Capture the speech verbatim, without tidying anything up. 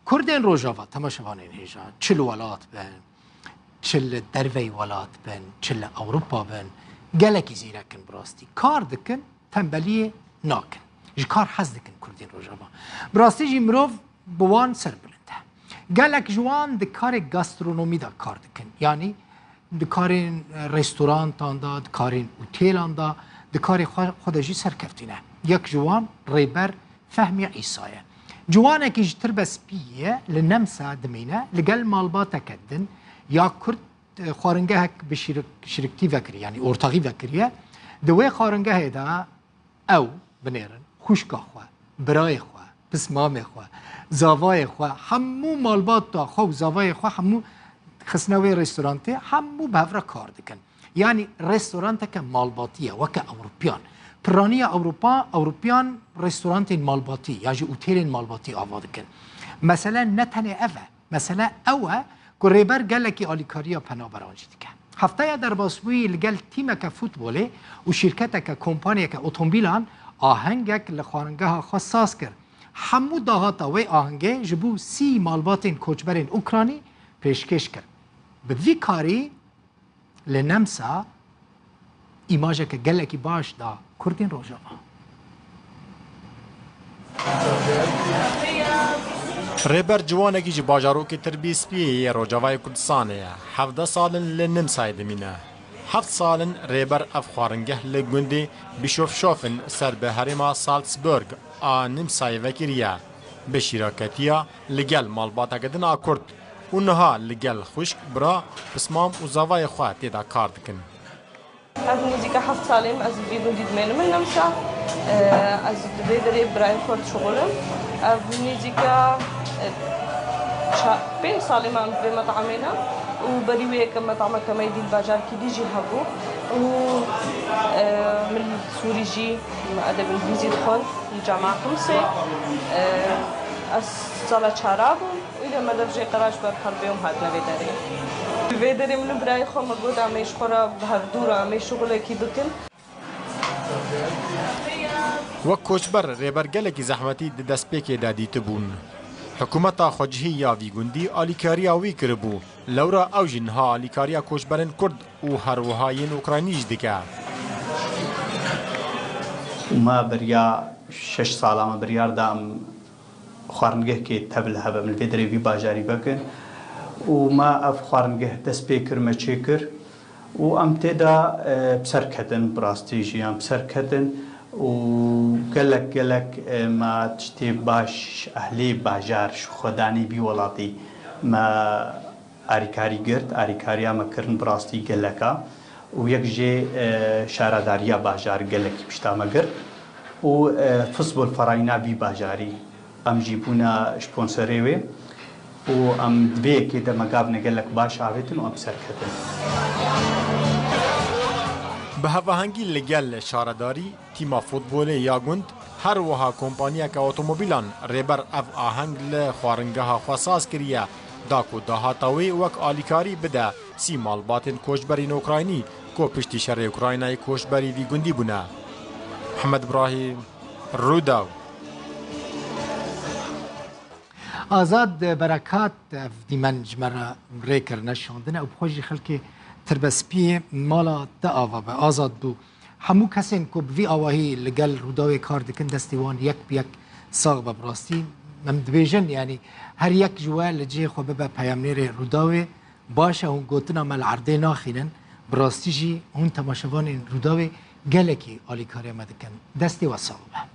Kurdên Rojava, temaşevanên hêja, çi li welat bin, çi li derveyî welat bin, çi li Ewropa bin, gelekî zîrek in bi rastî. Kar dikin, tembeliyê nakin. Ji kar hez dikin Kurdên Rojava. Bi rastî jî mirov bi wan serbilind e. Gelek ji wan di karê gastronomî de kar dikin. Yanî di karên, e, restorantan de, di karên otêlan de, di karê xwe, xwe de jî serkevtî ne. Yek ji wan Rêber Fehmî Îsa ye. Ciwanekî ji Tirbespî ye, li Nemsa dimîne, li gel malbateke din ya Kurd, e, xwaringehek bi şirik-, şiriktî vekiriye, yanî ortaxî vekiriye. Di wê xwaringehê de ew binêrin, xwişka xwe, birayê xwe, pismamê xwe, zavayê xwe, hemû malbata xwe û zavayê xwe hemû xistine wê restorantê, hemû bi hev re kar dikin. Yanî restoranteke malbatî ye, weke Ewropiyan. Piraniya Ewropa, Ewropiyan restorantên malbatî ya jî otêlên malbatî ava dikin. Mesele ne tenê ev e. Mesele ew e ku Rêber gelekî alîkariya penaberan jî dike. Hefteya derbasbûyî li gel tîmeke futbolê û şîrketeke, kompaniyeke otomobîlan ahengek li xwaringeha xwe saz kir. Hemû dahata wê ahengê ji bo sî malbatên koçberên Ukranî pêşkêş kir. Bi vî karî li Nemsa îmajeke gelekî baş da Kurdên Rojava. Rêber ciwanekî ji bajarokê Tirbîspiyê yê Rojavayê Kurdistanê ye. Hevdeh sal in li Nimsayê dimîne. Heft sal in Rêber ev xwaringeh li gundê Bîşofşof in ser bi herêma Salzburg a Nimsayê vekiriye. Bi şîraketiya li gel malbateke din a Kurd û niha li gel xwişk, bira, pismam û zavayê xwe tê de kar dikin. Ev nêzîka heft salê min ez li vî gundî dimênim, li Nemsa. Ez di vê derê birayê xwe dişuxulim. Ev nêzîka, e, ça-, pênc salê me em di vê metamê ne û berî wê yeke metameke me yê dî li bajarekî dî jî hebû û, e, min li Sûrî jî edeb îngilîzî dixwend li Cama Qimsê. E, ez sala çara bûm. Îro me dev jê qera ji ber herbê û em hatine vê derê. Li vê derê min û birayê xwe me got, em ê ji xwe re bi hevdû re em ê şixulekî bikin. Wek koçber, Rêber gelekî zehmetî di destpêkê de dîtibûn. Hikûmeta xwecihî ya vî gundî alîkariya wî kiribû. Lewra ew jî niha alîkariya koçberên Kurd û her wiha yên Ukraynî jî dike. Me beriya şeş sala me biryar da em xwaringehkê tev li hev em li vê derê vî bajarî vekin û me ev xwaringeh dest pê kir, me çêkir û em tê de, e, bi ser ketin, bi rastî jî em bi ser ketin û gelek gelek, e, me tiştê baş ji ehlê bajar, ji xwedanê vî welatî me arîkarî girt, arîkariya me kirin bi rastî gelek a û yek jê, e, şaredariya bajar gelekî pişta me girt û, e, Futbol Ferayîna vî bajarî em jî bûne sponsorê wê û em di vê yekê de me gavne gelek baş avêtin û em serketin. Bi hevahengî li gel şaredarî, tîma futbolê ya gund, her wiha kompaniyeke otomobîlan Rêber ev aheng li xwaringeha xwe saz kiriye, da ku dahata wê wek alîkarî bide sî malbatên koçberên Ukraynî ku piştî şerê Ukraynayê koçberî vî gundî bûne. Mihemed Ibrahîm, Rûdaw. Azad Berekat, ev dîmen ji me re rê kirine, şandine û bi xwe jî xelkê Tirbespiyê mala te ava be, azad bû. Hemû kesên ku bi vî awahî li gel Rûdawê kar dikin, destê wan yek bi yek sax be. Bi rastî em dibêjin, yanî her yek ji we li cihê xwe bibe peyamnêrê Rûdawê. Baş e, hûn gotina me li erdê naxînin. Bi rastî jî hûn temaşevanên Rûdawê gelekî alîkariya me dikin. Destê we sax be.